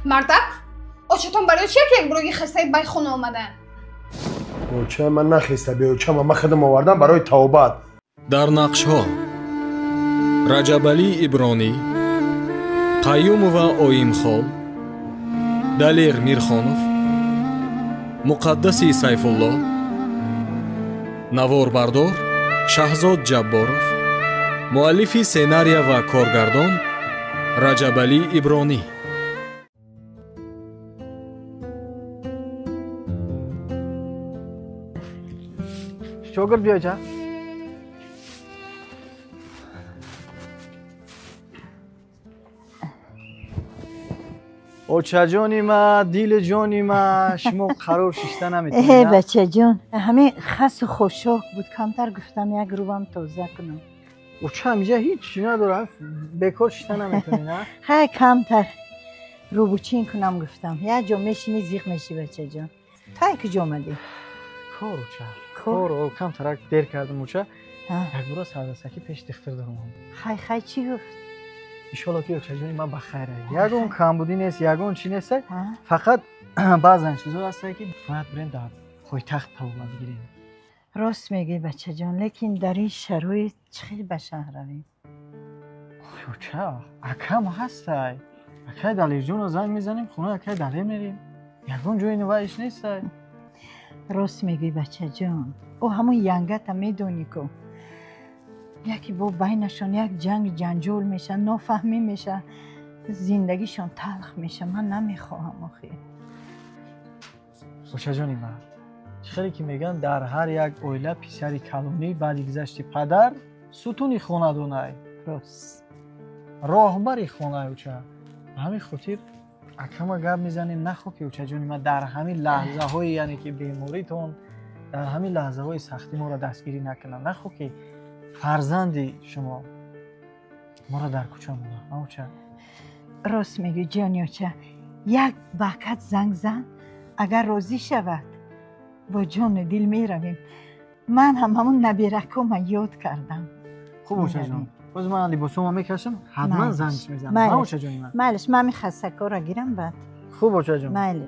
Мардак, очатон барои чия ки як буруги хастаи байхона омадан? Оча ман нахеста, беоча ман худам овардам барои тавбат. Дар нақшҳо Раҷабалӣ Ибронӣ, Қаюмова Оимхол, Далер Мирхонов, Муқаддаси Сайфулло, наворбардор Шаҳзод Ҷабборов, муаллифи сценария ва коргардон Раҷабалӣ Ибронӣ. Шогирд биёҷа. Очаҷони ма, дили ҷони ма, шумо қарор шишта наметавонед. Э, бачаҷон, ҳамин хасу хошок буд, камтар гуфтам як рӯбам тоза кунам. Оча, ҳамиҷа ҳеҷ чӣ надорам, бекор шишта наметавонед, а? Хай, камтар рӯбучин кунам гуфтам. Як ҷо мешинӣ, зиқ мешӣ, бачаҷон. Тай куҷо омадӣ? Кор, оча. Кор, камтарак дер кардам, оча. Як бора сардастакӣ пеш дихтир дорам. Хай, хай, чӣ гуфт? Иншолло ки очаҷони ман ба хайр. Ягон камбудӣ нест, ягон чӣ нест. Фақат баъзан чизҳо ҳастанд ки бояд бирем дар пойтахт тавба бигирем. Рост мегӯӣ, бачаҷон, лекин дар ин шароит чӣ хел ба шаҳр равем? Оча, акам ҳастай. Акай Далерҷонро занг мезанем, хонаи акай Далер мерем. Ягон ҷои наваиш нестай. Рост мегӯӣ, бачаҷон. Ӯ ҳамон янгата медонӣ ку. Яке бо байнашон як ҷанг ҷанҷол меша, нофаҳмӣ меша, зиндагишон талх меша. Ман намехоҳам охир. Очаҷони ман, чӣ хеле ки мегӯянд, дар ҳар як оила писари калонӣ баъди гузашти падар сутуни хонадонай. Рост. Роҳбари хонай, оча. Ба ҳамин хотир акама гап мезанем, нахоҳ ки очаҷони ман дар ҳамин лаҳзаҳои, яъне ки беморитон, дар ҳамин лаҳзаҳои сахтӣ моро дастгирӣ накунанд. Нахоҳ ки фарзанди шумо моро дар кӯча монад, оча. Рост мегӯӣ, ҷони оча. Як бакат занг зан, агар розӣ шавад, бо ҷону дил меравем. Ман ҳам ҳамон набиракома ёд кардам. Хуб, очаҷон, боз ман либосома мекашам, ҳатман зангш мезанам, очаҷони ман. Майлиш, ман ҳамин хастакора гирам баъд. Хуб, очаҷон. Майли.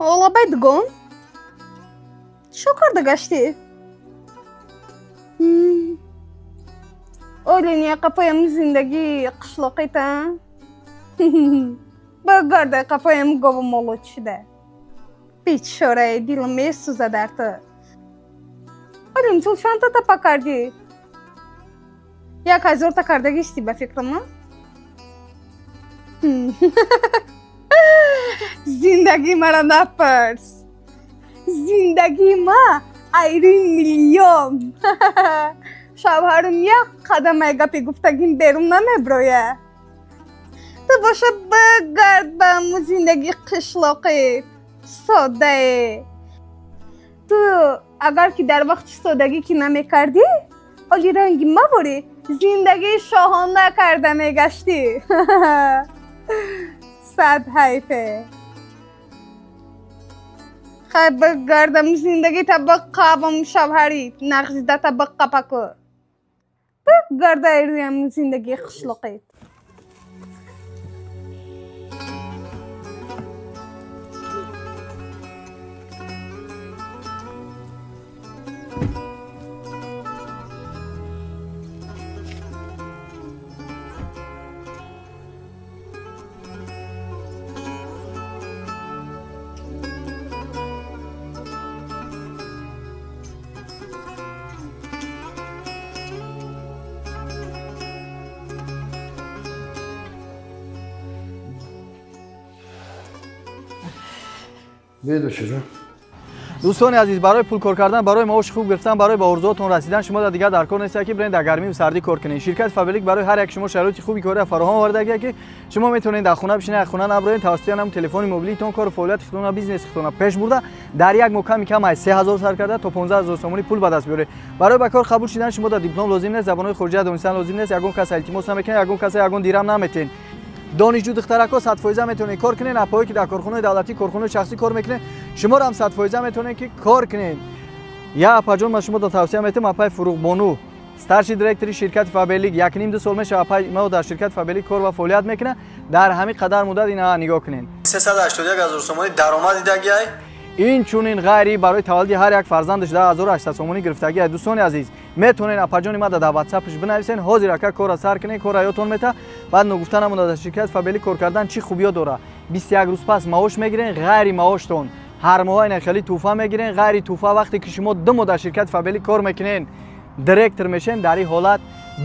Олабай дугон, чо карда гаштӣ? Олиния қафоям зиндагии қишлоқита ба гарда қафоям гову молуд шуда. Бечораи дилам месӯзад дар ту. Олим ту чандта тапа кардӣ? 1000 та кардагишти ба фикрам? Зиндагӣ мара напарс. Зиндагии ма айри миллион. Шавҳарам як қадам ай гапи гуфтагим берун намеброя. Ту боша бигард ба ҳамун зиндагии қишлоқӣ соддае. Ту агар ки дар вақти содагӣ ки намекардӣ, оли ранги маворӣ зиндагии шоҳона карда мегаштӣ. Сад ҳайфе. Хай, бигардам зиндагита биқабам, шавҳари нағзидата биқапаку. Бигарда рӯям зиндагии қишлоқит. Биед, очаҷон. Дӯстони азиз, барои пул кор кардан, барои маоши хуб гирифтан, барои ба орзуотон расидан шумо дар дигар дар кор нест ки бирен дар гармӣ ва сардӣ кор кунед. Ширкати Фаберлик барои ҳар як шумо шароити хуби кориро фароҳам овардагия ки шумо метавонед дар хона бишинед, аз хона наброед, тавассути ҳамон телефони мобилитон кору фаъолияти худтонро, бизнеси худтонро пеш бурда дар як моҳ ками кам аз 3000 сар карда то 15000 сомонӣ пул ба даст биёред. Барои ба кор қабул шудан шумо дар диплом лозим нест, забонҳои хориҷа донистан лозим нест, ягон кас илтимос намекунед, ягон кас ягон дирам наметен. Донишҷӯ духтарако 100% метавонед кор кунед, апоҳое ки дар корхонаи давлатӣ, корхонаи шахсӣ кор мекунед, шуморо ҳам 100% метавонед ки кор кунед. Я апаҷон, ман шумо тавсия метавам, апаи Фурӯғбону, старший директори ширкати Фаберлик, 1.5-2 сол мешавад апаи мо дар ширкати Фаберлик кор ва фаъолият мекунад. Дар ҳамин қадар муддат ина нигоҳ кунед. 381 000 сомонӣ даромад дидагиай. Ин чунин ғайри барои таваллуди ҳар як фарзандаш 10800 сомонӣ гирифтагиай. Дӯстони азиз, метавонед апаҷони ма дар ватсапш бинависен, ҳозир ака корра сар кунед, корра ёдтон мета. Баъд ногуфта намонда дар ширкати Фаберлик кор кардан чӣ хубиё дорад. 21 рӯз пас маош мегирен, ғайри маоштон ҳар моҳ ина хеле тӯҳфа мегирен, ғайри тӯҳфа вақте ки шумо 2 моҳ дар ширкати Фаберлик кор мекунен, директор мешен, дар ин ҳолат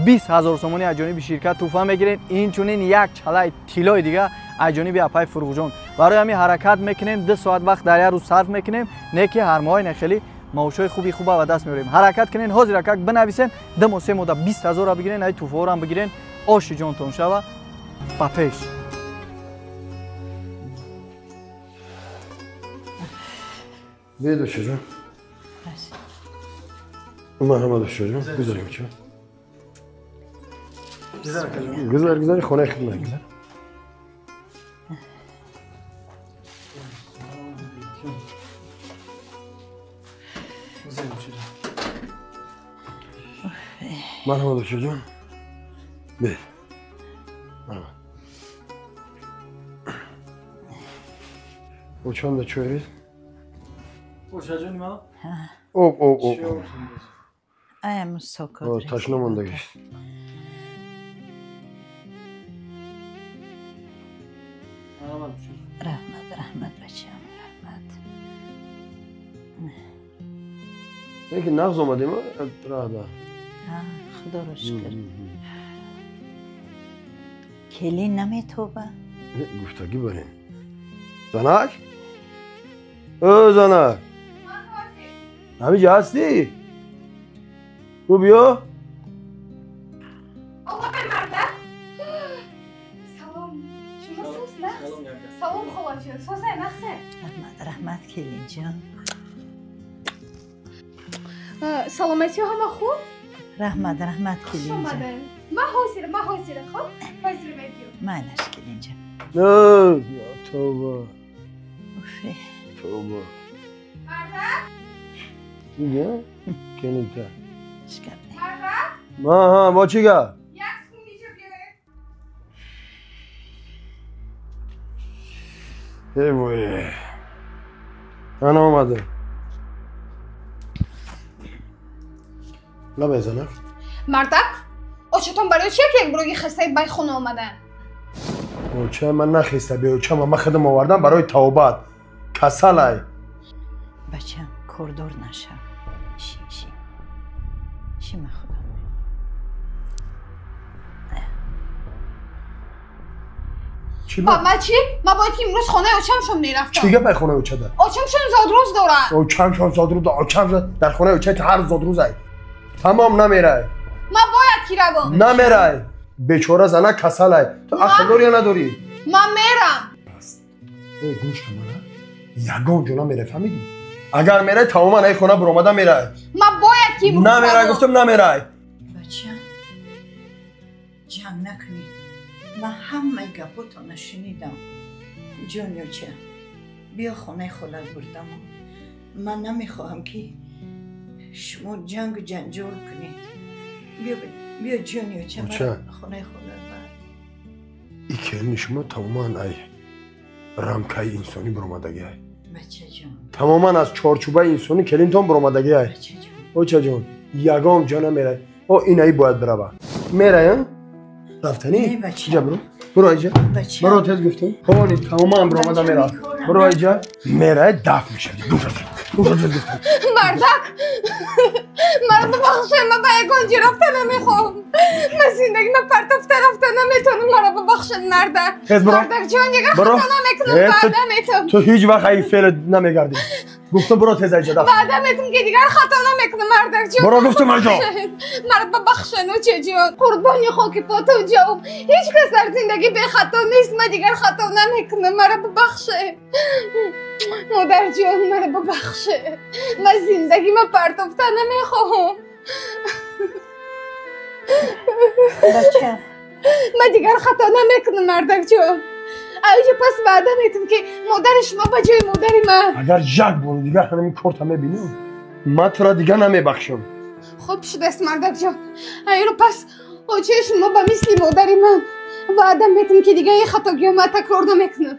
20 000 сомонӣ аз ҷониби ширкат тӯҳфа мегирен. Инчунин як чалаи тиллои дига аз ҷониби апаи Фурӯғҷон. Барои ҳамин ҳаракат мекунем, 2 соат вақт дар як рӯз сарф мекунем, не ки ҳар моҳ ина хеле маошҳои хуби хуба ба даст меорем. Ҳаракат кунен, ҳозир акак бинависен, 2 моҳ 3 моҳ 20 000 бигирен, ай тӯҳфаҳоро бигирен, оши ҷонтон шава ба пеш. Биё дӯшаҷон. Марҳамат дӯшаҷон, гузарем чо. Гузар, гузар, хонаи хидмат гузар. Марҳамат дӯшаҷон. Бе. Марҳамат. Очам да чой рез. Очаҷони ман? Об, об, об. Аям сокот. Ташна мондагист. Раҳмат, раҳмат бачам, раҳмат. Лекин нағз омадем, раҳда. Худоро шукр. Келин наметоба? Гуфтагӣ барем. Занак? Ө занак. ҳамиҷа ҳастӣ? Хуб ё? Салом. Шумо соз нағз? Салом холаҷон. Созай нағзе? Раҳмат, раҳмат келинҷон. Саломатиё ҳама хуб? Раҳмат, раҳмат келинҷон. Омадем. Ман ҳозирам, ман ҳозирам, хуб? Ҳозир мебиём. Майлаш келинҷон. Я тавба. Уфе. Тавба. Мардак? Дига? Келинта. Шикап не. Мардак? Аҳа, бо чӣ гап? Як сумнича биёред. Эй вой. Ана омадем. Лабай занак. Мардак? Очатон барои чӣ як буруги хастаи байхона омаданд? Оча ман нахеста беочама, ман худам овардам барои тавбат. Касалай. Бачам, кордор нашав. Ши, ши. Ши ман худам. Чӣ Ба ман чӣ? Ман бояд ки имрӯз хонаи очамшон мерафтам. Чӣ гап ай хонаи очада? Очамшон зодрӯз дорад. Очамшон зодрӯз, очамшон дар хонаи оча ҳар зодрӯз ай. Тамом намерай. Ман бояд ки равам. Намерай. Бечора занак касалай. Ту ақл дорӣ ё надорӣ? Ман мерам. Эй гӯш кун мана. Ягон ҷо намерай, фаҳмидӣ? Агар мерай, тамоман ай хона буромада мерай. Ман бояд ки имрӯз Намерай, равам. гуфтам намерай. Бачам, ҷанг накунед. Ман ҳамаи гапотонро шунидам. Ҷони оча, биё хонаи холат бурдамо. Ман намехоҳам ки шумо ҷангу ҷанҷол кунед. Биё, биё ҷони оча, Оча. маро хонаи холат бар. И келини шумо тамоман ай рамкаи инсонӣ буромадагӣ ай. Бачаҷон, Тамоман аз чорчӯбаи инсонӣ келинтон буромадагӣ ай. бачаҷон. Очаҷон, ягон ҷо намерай. О инаи бояд бирава. Мерай, а? Рафтанӣ? Не, бача. Иҷа биро. Биро иҷа. Бача. Биро тез гуфтем. Хони тамоман буромада Бача, мера. мекорам. Биро иҷа. Мерай даф мешавӣ. Гуфтам гуфтам. Мардак! Маро бубахшед, ман ба ягон ҷо рафта намехоҳам. Ман зиндагима партофта рафта наметавонам. Маро бубахшед, мардак. Хез биро. Мардак ҷон, дигар Биро. хато намекунам, Э, ваъда метам. Ту ҳеҷ вақт ай феъл намегардӣ. Гуфтам буро тез айҷа дафт. Ваъда метам ки дигар хато намекунам, мардакҷон. Буро гуфтам айҷо. Мара бабахшен, очаҷон. Қурбони хоки потон ҷавоб. Ҳеҷ кас дар зиндагӣ бехато нест. Ман дигар хато намекунам. Мара бабахшен. Модарҷон, мара бабахшен. Ман зиндагима партофта намехоҳам. Бача. Ман дигар хато намекунам, мардакҷон. Айҷа пас ваъда метам ки модари шумо ба ҷои модари ман. Агар як бори дигар ҳамин корта мебинам, ман тура дигар намебахшам. Хуб шудааст, мардакҷон. Айро пас очаи шумо ба мисли модари ман. Ваъда метам ки дигар ин хатогиҳо ман такрор намекунам.